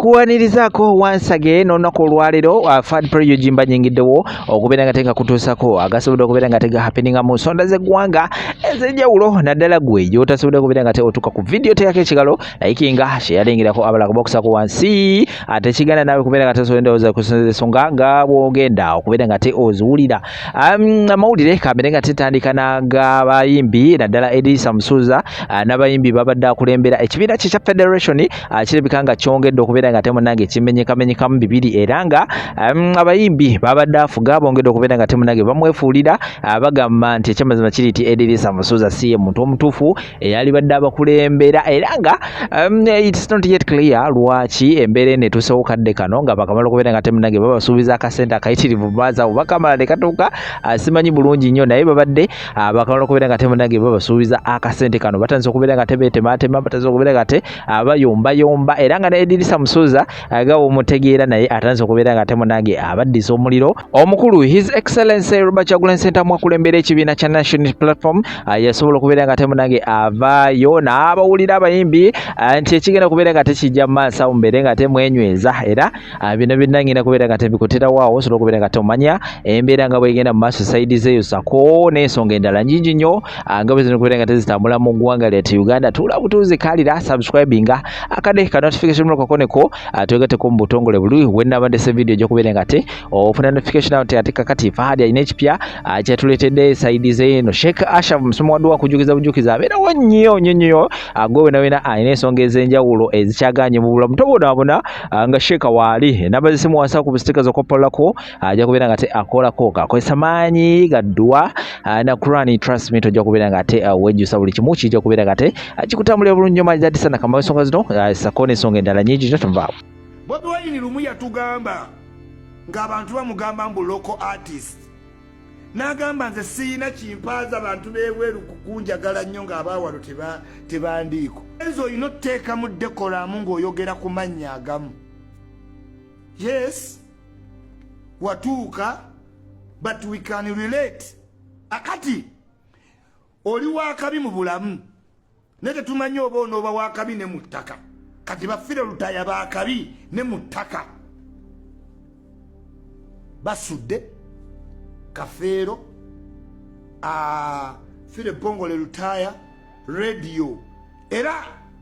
Nkuwanirizaako once again olunaku olwaleero Fad Prayer Jimba nyingiddewo okubeera nga tenga kutuusako agasobodde okubeera nga tega happeninga mu nsonda z'eggwanga ez'enjawulo, naddala gwe gy'otasobodde okubeera nga te otuuka ku vidiyo, teekako ekigalo, likinga, sharingirako abalala kubakusako wansi, ate kigenda naawe kubeera nga tesobola endowooza kusinza ensonga nga bw'ogenda okubeera nga te oziwulira. Amawulire kamere nga tetandika n'agabayimbi, naddala Edrisa Musuuza n'abayimbi babadde akulembera ekibiina kye kya Federation kirabika nga kyongedde okubeera nga te munnange kimenyekamenyekamu bibiri, era nga abayimbi babadde afuga bongedde okubeera nga te munnange bamwefuulira, bagamba nti ekyamazima kiri nti Edrisa Musuuza si ye muntu omutuufu eyalibadde abakulembera, era nga it's not yet clear lwaki embeera eno etuusewo kadde kano nga bakamala okubeera nga temunange babasuubiza akasente akayitirivu mu maaso awo, bakamala ne katuuka, simanyi bulungi nnyo, naye babadde bakamala okubeera nga temunange babasuubiza akasente kano, batandise okubeera nga tebeetemaatema, batandise okubeera nga te bayombayomba, era nga ne Edirisa Musuuza nga womutegeera naye atandise okubeera nga temunange abaddiza omuliro. Omukulu His Excellency Robert Kyagulanyi Ssentamu akulembera ekibiina kya National Platform yasobola okubeera nga temunange avaayo n'abawulira abayimbi nti ekigenda kubeera nga tekijja mu maaso awo, mubeere nga temwenyweza, era bino byonna ngenda kubeera nga tebikuterawo awo, osobola okubeera nga tomanya embeera nga bwegenda mu maaso sayidi zeeyo, sako n'ensonga endala nyingi nnyo nga bwe zino kubeera nga tezitambula mu ggwanga lyattu Uganda. Tuula butuuzi, kalira, subscribinga, akade ka notification kakoneko, twegatteko mu butongole buli wenaba ndese video ejja nga te ofuna notification awo. Ate kakati Fahadi alina ekipya kyatuleetedde sayidi zeeno. Sheikh Ashraf musomo wadde wakujukiza bujukiza, abeerawo nnyo nnyo nnyo. Gwe wena wena alina ensonga ez'enjawulo ezikyaganye mu bulamu, tobonaabona nga Sheikh waali. Enamba zesimu wansi ku bustika z'okopolako, ajja kubeera nga te akolako kakozesa maanyi ga dduwa na Quran. Trust me, tojja kubeera nga te wejjusa, buli kimu kijja kubeera nga te kikutambulira bulungi nnyo. Maridadi sana kama ensonga zino sako n'ensonga endala nyingi nnyo, tonvaawo. Bobi Wine lumu yatugamba ng'abantu bamugamba mbu local artist, n'agamba, "Nze siyina kimpaaza bantu b'ebweru kukunjagala nnyo ng'abaawalo tebandiiko." Enze olina otuteekamu decorum ng'oyogera ku mannya agamu. Yes, watuuka, but we can relate. Akati oli wakabi mu bulamu, naye tetumanyi oba onooba wakabi ne mu ttaka. Kati bafire Lutaya bakabi ne mu ttaka, basudde Kafeero, Fire Bongole Lutaya Radio. Era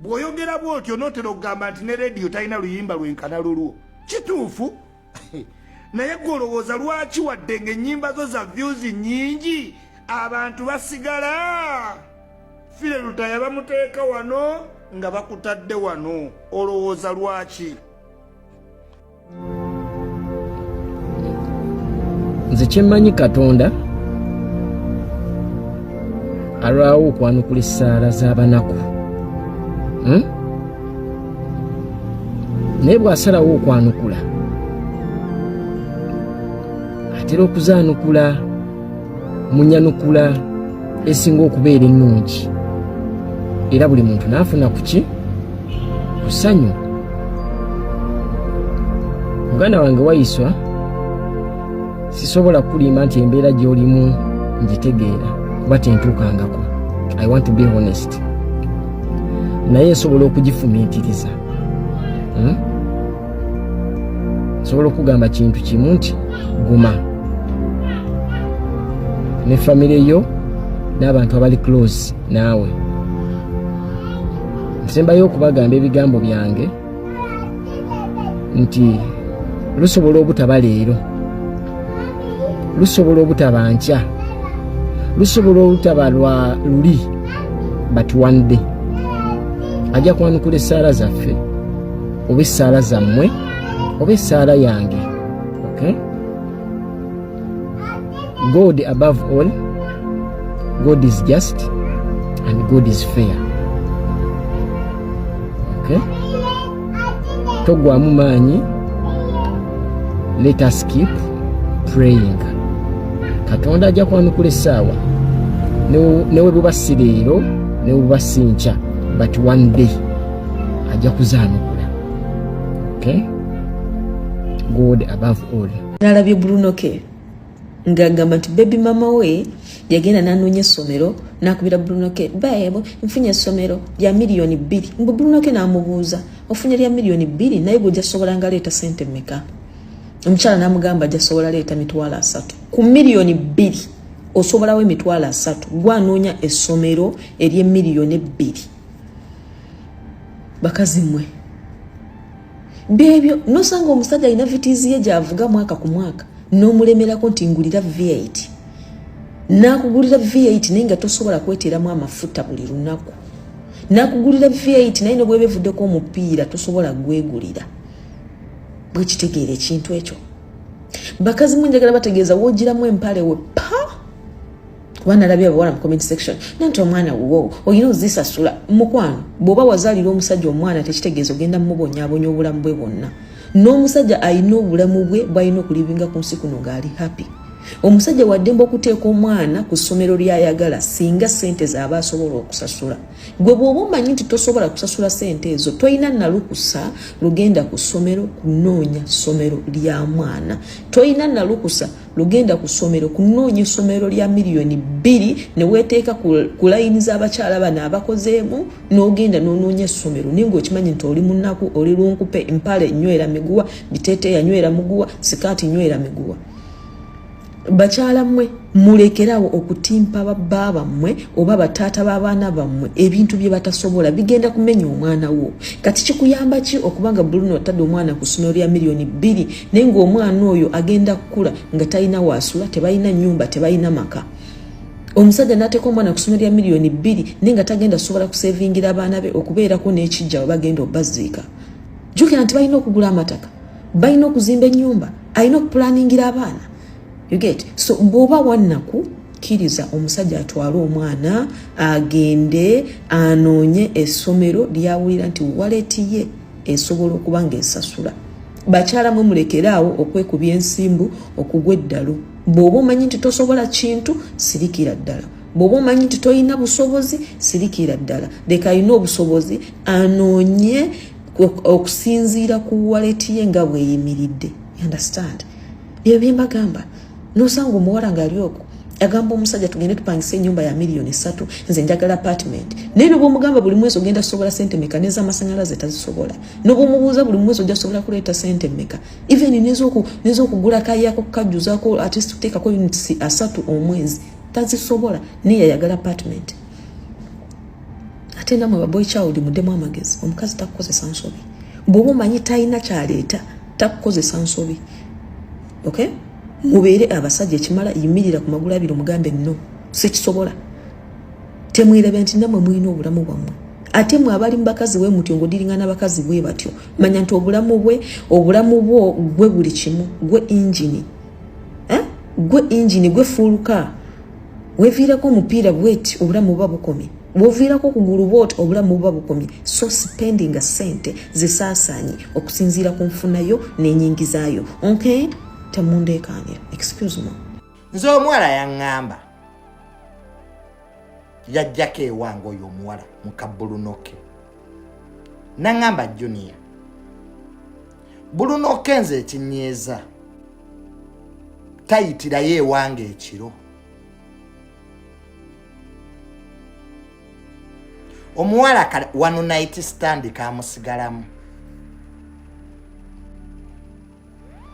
bw'oyogera bw'otyo nootera okugamba nti ne Radio talina luyimba lwenkana lulwo. Kituufu, naye gwe olowooza lwaki wadde ng'ennyimba zo za views nnyingi abantu basigala Fire Lutaya bamuteeka wano nga bakutadde wano? Olowooza lwaki? Nze kyemmanyi, Katonda alwawo okwanukula essaala z'abanaku, Naye bw'asalawo okwanukula, atera okuzaanukula mu nyanukula esinga okubeera ennungi, era buli muntu n'afuna ku ki ku ssanyu. Muganda wange Wayiswa, sisobola kukulimba nti embeera gy'olimu ngitegeera, kuba tentuukangako. I want to be honest, naye nsobola okugifumiitiriza, Nsobola okugamba kintu kimu nti guma ne famire yo n'abantu abali close naawe. Nsembayo okubagamba ebigambo byange nti lusobola obutaba leero, lusobola obutaba nkya, lusobola olutaba lwa luli, but one day ajja kwanukula essaala zaffe oba essaala zammwe oba essaala yange, okay? God above all, God is just and God is fair, okay? Togwamu maanyi, let us keep praying. Katonda ajja kwanukula essaawa, newe buba si leero, newe buba si nkya, but one day ajja kuzaanukula, okay? God above all. Nalabye Bruno K. Ng'agamba nti baby mama we yagenda n'anoonya essomero, n'akubira Bruno K, "Babe, nfunye essomero lya 2 miliyoni." Mbu Bruno K n'amubuuza, "Ofunye lya 2 miliyoni, naye gwe ojja sobola nga leeta sente mmeka?" Omukyala n'amugamba ajja sobola leeta 30,000. Ku 2 miliyoni osobolawo 30,000? Gwanoonya essomero ery'emiliyoni 2. Bakazi mmwe, byebyo. Nosanga omusajja alina Vitz ye gyavuga mwaka ku mwaka, n'omulemerako nti, "Ngulira V8." N'akugulira V8, naye nga tosobola kweteeramu amafuta buli lunaku. N'akugulira V8, naye ne bweba evuddeko omupiira tosobola gwegulira. Bwekitegeera ekintu ekyo. Bakazi mu, njagala bategeeza, woogiramu empale we pa, kuba nalabye abawala mu comment section nanti omwana wuwo olina ozisasula. Mukwano, bw'oba wazaalira omusajja omwana, tekitegeeza ogenda mubonyaabonya obulamu bwe bwonna. N'omusajja alina obulamu bwe bw'alina okulivinga ku nsi kuno ng'ali happy. Omusajja waddembe okuteeka omwana ku ssomero ly'ayagala singa sente zaaba asobola okusasula. Gwe bw'oba omanyi nti tosobola kusasula sente ezo, tolina nalukusa lugenda ku ssomero kunoonya ssomero lya mwana. Tolina nalukusa lugenda ku ssomero kunoonya essomero lya 2 miliyoni ne weeteeka ku layini z'abakyala bano abakozeemu, n'ogenda n'onoonya essomero, naye ng'okimanyi nti oli munaku, oli lunkupe. Mpale nywera miguwa, biteeteeya nywera muguwa, sikaati nywera miguwa. Bakyala mmwe, mulekerawo okutimpa babba bammwe oba bataata b'abaana bammwe ebintu bye batasobola. Bigenda kumenya omwana wo. Kati kikuyamba ki okubanga Bruno otadde omwana ku ssomero lya 2 miliyoni, naye ng'omwana oyo agenda kukula nga talina waasula, tebalina nnyumba, tebalina maka? Omusajja n'ateeka omwana ku ssomero lya 2 miliyoni, naye nga tagenda sobola kusevingira abaana be okubeerako n'ekijja we bagenda obbaziika. Jjukira nti balina okugula amataka, balina okuzimba ennyumba, alina okupulaningira abaana. You get? So bw'oba wannaku, kkiriza omusajja atwale omwana agende anoonye essomero lyawulira nti wallet ye esobola okuba ng'esasula. Bakyala mwe, mulekeraawo okwekubya ensimbu okugwa eddalu. Bw'oba omanyi nti tosobola kintu, sirikira ddala. Bw'oba omanyi nti tolina busobozi, sirikira ddala. Leka alina obusobozi anoonye okusinziira ku wallet ye nga bweyimiridde. Understand? Ebyo byembagamba. Nosanga omuwala ngaali okwo agamba omusajja, "Tugende tupangise enyumba ya 3 miliyoni, nze njagala apartment." Naye nobwomugamba buli mwezi ogenda sobola sente meka, nez'amasanyalaze tazisobola. Nobwomubuuza buli mwezi ojja sobola kuleeta sente meka, even nezokugula kayako kukajjuzako, at least kuteekako units 30 omwezi, tazisobola, naye yayagala apartment. Ate namwe ba boy child, muddemu amagezi. Omukazi takukozesa nsobi. Bw'oba omanyi talina kyaleeta, takukozesa nsobi. Okay, mubeere abasajja ekimala. Yimirira ku magulu abiri, omugambe, "No, sikisobola." Temwerabya nti nammwe mulina obulamu bwammwe. Ate mwe abali mu bakazi bwe mutyo, ng'odiringa n'abakazi bwe batyo, manya nti obulamu bwe, obulamu bwo gwe buli kimu, gwe ingini, eh? Gwe ingini, gwe fuuluka. Weviirako omupiira bweti, obulamu buba bukomye. Bwoviirako okugulu bwoti, obulamu buba bukomye. So spendinga sente zisaasaanye okusinziira ku nfunayo n'enyingizaayo. Okay, temundeekaanira, excuse me. Nze omuwala yaŋŋamba yajjako ewange oyo omuwala muka Bruno K, naŋŋamba, "Junior, Bruno K nze ekinyeeza tayitirayo ewange ekiro." Omuwala one night stand kamusigalamu.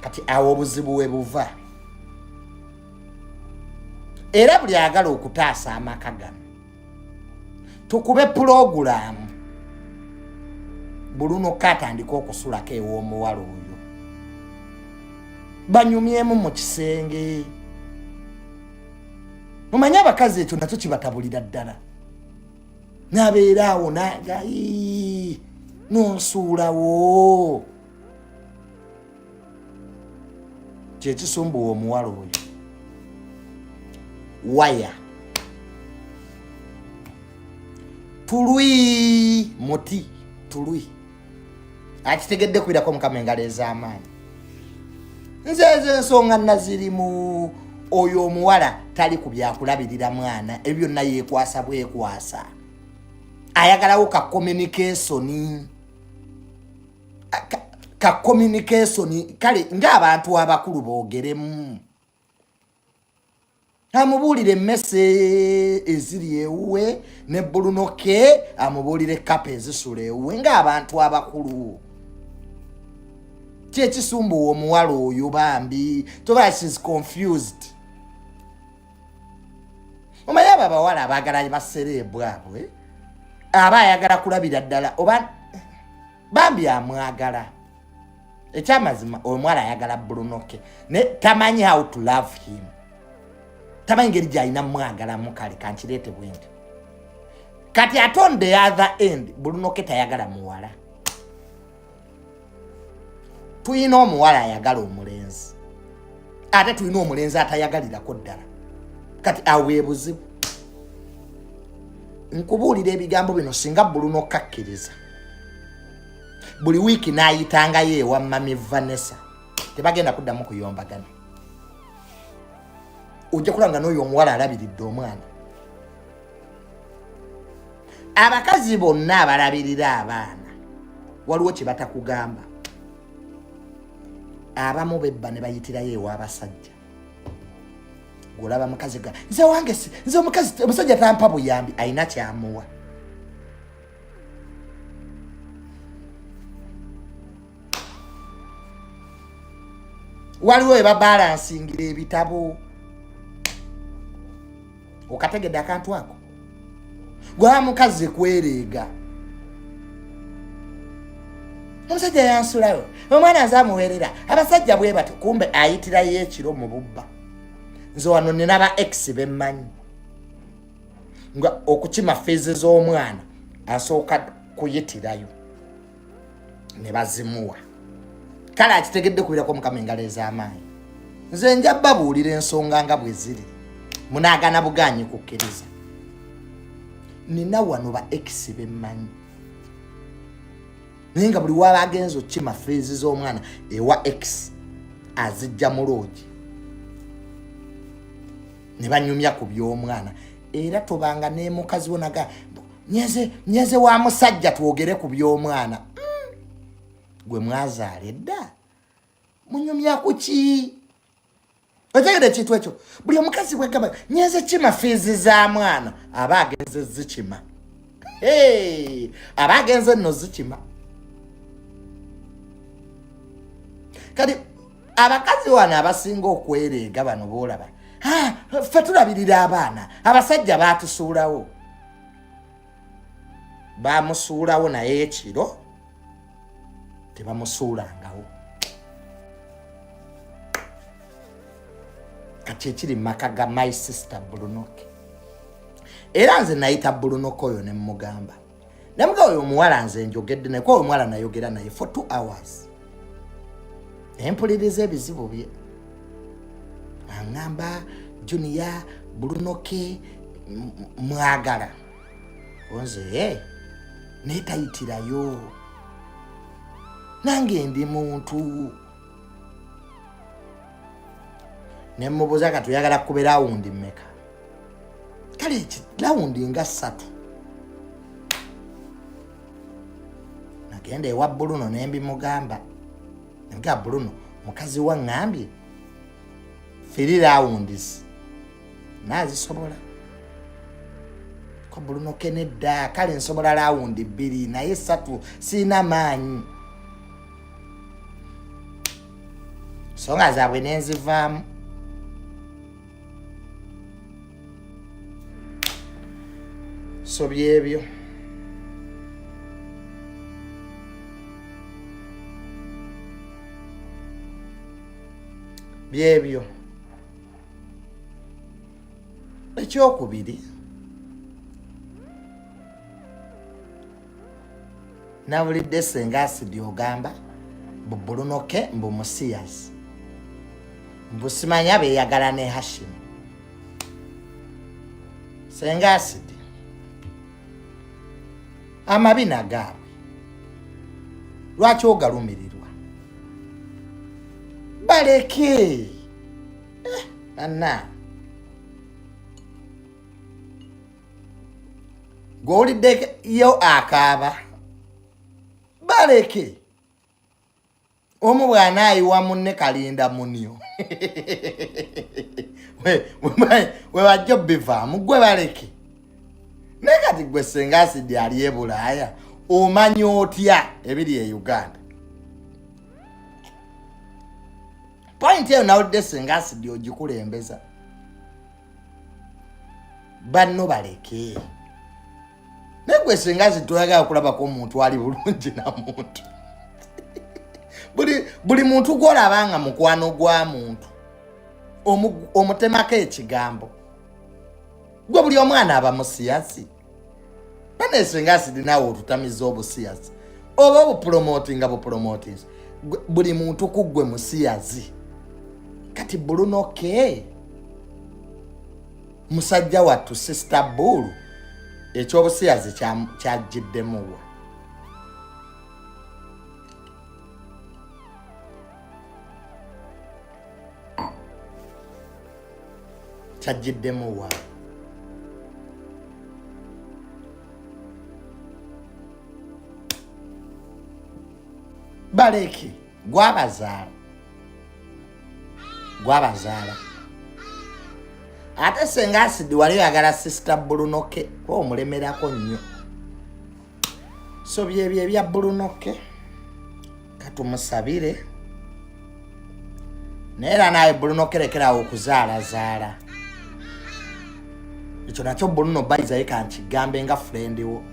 Kati awo obuzibu we buva. Era buli agala okutaasa amaka gano, tukube pulogulaamu, Bruno katandika okusulako ew'omuwala oyo, banyumyemu mu kisenge. Mumanye abakazi ekyo nakyo kibatabulira ddala. Nabeera awo nagai nonsuulawo, kyekisumbuwa omuwala oyo. Waya tulwi muti tulwi akitegedde kubirako Mukama engalo ez'amaanyi. Nze ezo ensonga nazirimu. Oyo omuwala tali ku byakulabirira mwana, ebyo byonna yeekwasa bwekwasa. Ayagalawo ka communication, ka communication, kale ng'abantu abakulu boogeremu. Amubuulire emmese eziri ewuwe ne bulunoke, amubuulire kapa ezisula ewuwe ng'abantu abakulu. Kyekisumbuwa omuwala oyo bambi, toba she's confused. Omanyi abo abawala abaagala basereebu abwe, aba ayagala kulabira ddala oba bambi amwagala. Ekyamazima omuwala ayagala Brunoke ne tamanyi how to love him, tamanyi ngeri gyalina mwagalamu. Kale kankireete bwenti kati, ate on the other end Brunoke tayagala muwala. Tulina omuwala ayagala omulenzi, ate tulina omulenzi atayagalirako ddala. Kati awo ebuzibu, nkubuulira ebigambo bino, singa Bruno kakkiriza buli wiiki n'ayitangayo ewa Mami Vanessa, tebagenda kuddamu kuyombagana. Ojja kulaba nga n'oyo omuwala alabiridde omwana. Abakazi bonna abalabirira abaana waliwo kye batakugamba. Abamu bebba ne bayitirayo ew'abasajja. Gwolaba mukazi ga nze wange, nze omukazi omusajja tampa buyambi, alina kyamuwa. Waliwo ebabalansingira ebitabo. Okategedde akantu ako? Gwaba mukazi kwereega, omusajja yansulayo, omwana nze amuweerera, abasajja bwe batyo, kumbe ayitirayo ekiro mu bubba. Nze wano nina ba ex bemmanyi nga okukima fees z'omwana asooka kuyitirayo ne bazimuwa. Kale akitegedde kubirako Mukama engalo ez'amaanyi. Nze nja babuulira ensonga nga bwe ziri, munaagana bugaanyi kukkiriza. Nina wano ba ex bemmanyi, naye nga buli waba agenza okukima fees z'omwana ewa ex, azijja mu loogi ne banyumya ku by'omwana. Era tobanga ne mukazi wo naga nyeze wa musajja twogere ku by'omwana. Gwe mwazaala edda munyumya ku ki? Otegede ekintu ekyo? Buli omukazi bwegamba nyenze kima fees za mwana, aba agenze zikima, aba agenze nno zikima. Kati abakazi wano abasinga okwereega bano boolaba, ffe tulabirira abaana, abasajja baatusuulawo, bamusuulawo, naye ekiro tebamusuulangawo. Kati ekiri maka ga my sister Brunoke, era nze nayita Brunoke oyo nemugamba, nemuga oyo omuwala nze njogedde naye, kuba omuwala nayogera naye for 2 hours, nempuliriza ebizibu bye. Aŋŋamba, "Junior, Brunoke mwagala onze, naye tayitirayo, nange ndi muntu." Nemubuuza, "Kati oyagala kube round mmeka?" Kale round nga 3. Nagenda ewa Bruno nembimugamba, nga Bruno mukazi wa ŋŋambye three rounds naazisobola ko. Bruno kenedda, kale nsobola round 2, naye 3 siina maanyi. Nsonga zaabwe nenzivaamu. So byebyo. Byebyo. Ekyokubiri, nawulidde Senga Asidi ogamba mbu Brunoke mbu musiyas, mbu simanya beeyagala ne Hashim. Senga Asidi, amabina gaabwe lwaki ogalumirirwa? Baleke. Anna gwowuliddeyo akaaba, baleke. Omu bw'anaayiwa munne kalinda munyo we bajja obivaamu, gwe baleke. Naye kati gwe senga asidi ali e Bulaaya, omanya otya ebiri e Uganda? Pointi eyo nawulidde senga asidi ogikulembeza, banno baleke. Naye gwe senga asidi toyagala kulabako omuntu ali bulungi na muntu. Buli muntu gwolaba nga mukwano gwa muntu omutemako ekigambo. Gwe buli omwana aba musiyasi bane senga asidi naawe otutamiza obusiyasi oba obupromotinga bupromotinga buli muntu ku ggwe musiyazi. Kati Bruno K musajja wattu Sister Bulu ekyobusiyazi kyajjiddemuwa kyajjiddemuwa? Baleke gwabazaala, gwabazaala. Ate senga asidi wali oyagala Sister Bruno K kuba omulemerako nnyo. So byebyo ebya Bruno K, katumusabire. Naye era naawe Bruno K lekerawo okuzaalazaala. Ekyo nakyo Bruno bayizaye kankigambe nga furendi wo,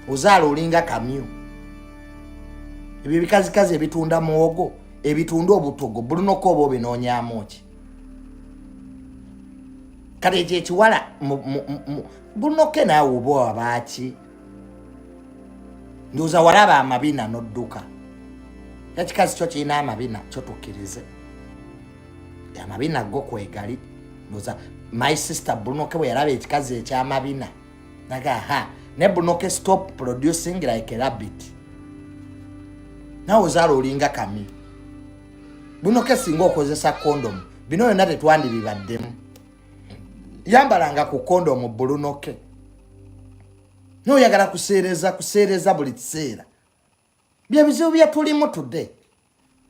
ozaala olinga kamyu. Ebyo ebikazikazi ebitunda muwogo, ebitunda obutogo, Bruno K oba obinoonyamu ki? Kati ekyo ekiwala Bruno K naawe oba wabaaki? Ndowooza walaba amabina n'odduka. Ekikazi kyo kirina amabina, kyo tukkirize amabina go kwegali. Ndowooza my sister Bruno K bwe yalaba ekikazi ekyamabina naga ha ne Bruno K stop producing like a rabbit. Nawe ozaala olinga kami. Bruno K singa okozesa kondomu bino byonna tetwandibibaddemu. Yambalanga ku kondomu Bruno K. Noyagala kuseereza kuseereza buli kiseera. Bye bizibu bye tulimu today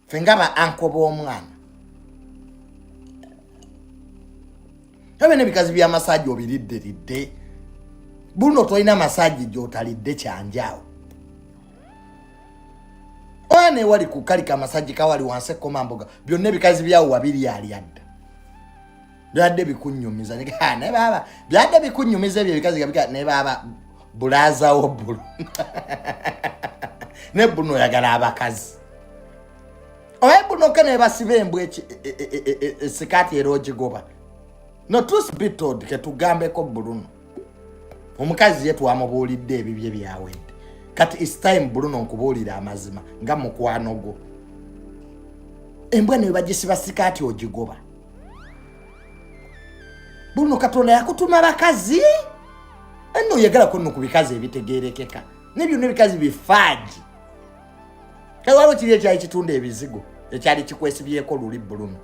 ffe nga ba anko b'omwana. Abe n'ebikazi by'amasaagi obiridderidde. Buno tolina masaagi gy'otalidde kyanjaawo. Oya newali ku kali kamasagi kawali wansi ekkomamboga byonna ebikazi byawo wabiryalya dda. Byadde bikunyumiza naye baaba byadde bikunyumiza ebyo ebikazi gabika naye baaba bulaazawo bulu naye buno oyagala abakazi oye bunoke naye basiba embwa esikaati era ogigoba. No truth be told, ketugambeko Bruno omukazi ye twamubuulidde ebibye byawedde. Kati it's time Bruno nkubuulira amazima nga mukwano gwo. Embwa newe bagisiba sikaati ogigoba. Bruno Katonda yakutuma bakazi eno oyagalako nno ku bikazi ebitegerekeka nebyonna ebikazi bifaaji. Waliwo kiri ekyali kitunda ebizigo ekyali kikwesibyeko luli Bruno.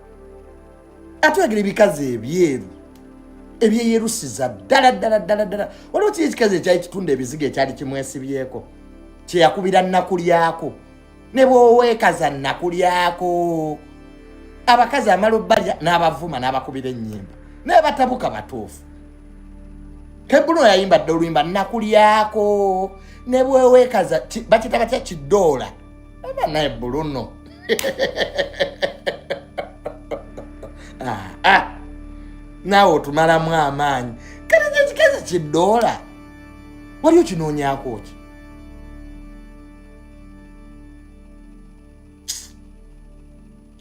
Ate oyagala ebikazi ebyeru ebyeyerusiza ddala ddala ddala ddala. Waliwo kiri ekikazi ekyali kitunda ebizigo ekyali kimwesibyeko kyeyakubira nnakulyako ne bwoweekaza nnakulyako. Abakazi amala obbalya n'abavuma n'abakubira ennyimba naye batabuka batuufu. Kebuno yayimba dda oluyimba nnakulyako ne bweweekaza bakita batya kidoola aba naye Bruno. Naawe otumalamu amaanyi. Kati kyekikazi kidoola wali okinoonyaako ki?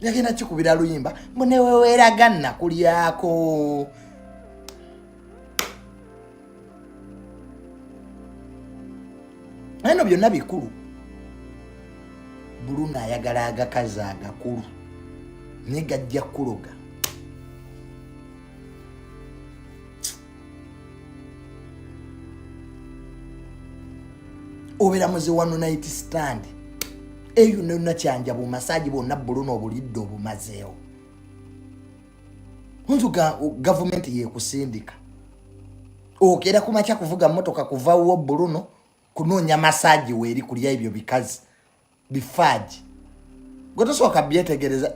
Yagenda kikubira luyimba mbu neweweraga nnakulyako. Eno byonna bikulu. Bruno ayagala agakazi agakulu naye gajja kuloga. Obeera muzi wano night stand eyo nonna kyanja bumasaji bwonna Bruno obulidde obumazeewo. Nzu gavumenti yekusindika okera kumakya kuvuga motoka kuva wo Bruno kunoonya masaji weeri kulya ebyo bikazi bifaaji. Gwe tosooka byetegereza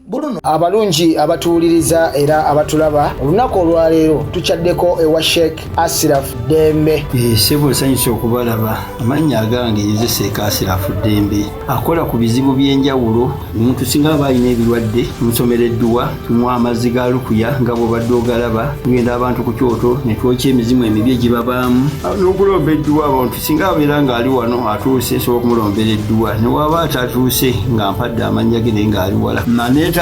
buluno. Abalungi abatuwuliriza era abatulaba, olunaku olwaleero tukyaddeko ewa Sheikh Asiraf Ddembe. Ssebo, nsanyuse okubalaba. Amannya agange nze Seeka Asirafu Ddembe, akola ku bizibu by'enjawulo. Omuntu singa aba alina ebirwadde, tumusomera edduwa, tumuwa amazzi ga lukuya nga bw'obadde ogalaba. Tugenda abantu ku kyoto ne twokya emizimu emibi egibabaamu n'okulomba edduwa. Abantu singa abeera ng'ali wano atuuse, nsobola okumulombera edduwa, ne waba atatuuse nga mpadde amannya ge naye ng'ali wala naneetaase.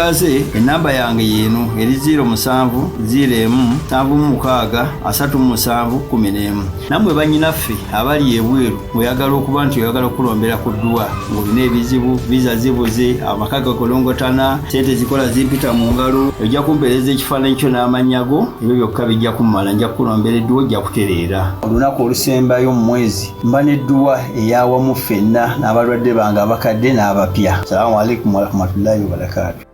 Enamba yange yeeno eri 07 01 76 37 11. Nammwe bannyinaffe abali ebweru, ng'oyagala okuba nti oyagala okulombera ku dduwa, ng'olina ebizibu, visa zibuze, amaka gakolongotana, sente zikola zimpita mu ngalo, ojja kumpeereza ekifaananyi kyo n'amannya go. Ebyo byokka bijja kummala, nja kukulombera edduwa, ojja kutereera. Olunaku olusembayo mu mwezi mba n'edduwa eyawamu ffenna n'abalwadde bange abakadde n'abapya. Salaamu alaikum warahmatullahi wabarakaatu.